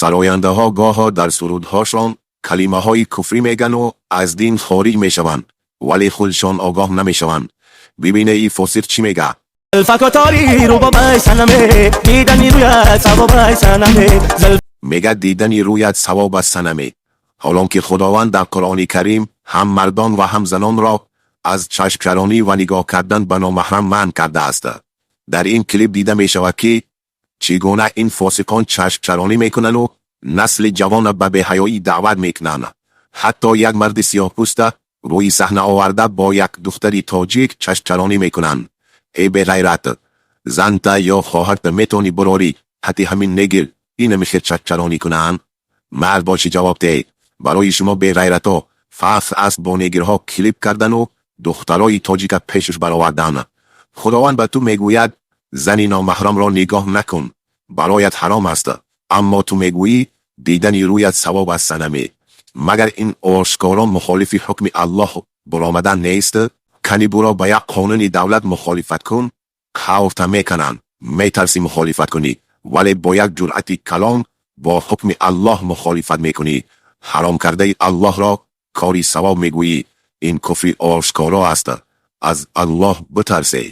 Сарояндаҳо гоҳо дар сурудҳошон калимаҳои куфрӣ мегану аз дин хориҷ мешаванд, вале худшон огоҳ намешаванд. Бибине, и фосиқ чӣ мега. Зулфакотори рубобай санаме, дидани рӯят савобай санаме. Мега, дидани рӯят савоб аст, санаме. Ҳолон ки Худованд дар Қуръони Карим ҳам мардон ва ҳам занонро аз чашмчаронӣ ва нигоҳ кардан ба номаҳрам манъ кардааст. Дар ин клип дида мешавад, ки чӣ гуна ин фосиқон чашмчаронӣ мекунанду насли ҷавонро ба беҳаёӣ даъват мекунанд. Ҳатто як марди сиёҳпӯста рӯи саҳна оварда, бо як духтари тоҷик чашмчаронӣ мекунанд. Эй беғайрат, занта ё хоҳарта метавонӣ бурорӣ ҳатти ҳамин негр инамихел чашмчаронӣ кунанд? Мард бошӣ, ҷавоб деҳ. Барои шумо беғайрато фахр аст бо негрҳо клип кардану духтарои тоҷика пешаш баровардан. Худованд ба ту мегӯяд, зани номаҳрамро нигоҳ накун, бароят ҳаром аст, аммо ту мегӯӣ, дидани рӯят савоб аст, санаме. Магар ин ошкоро мухолифи ҳукми Аллоҳ буромадан нест? Кани буро ба як қонуни давлат мухолифат кун, хавфта мекунанд, метарсӣ мухолифат кунӣ, вале бо як ҷуръати калон бо ҳукми Аллоҳ мухолифат мекунӣ, ҳаром кардаи Аллоҳро кори савоб мегӯӣ. Ин куфри ошкоро аст. Аз Аллоҳ битарсе.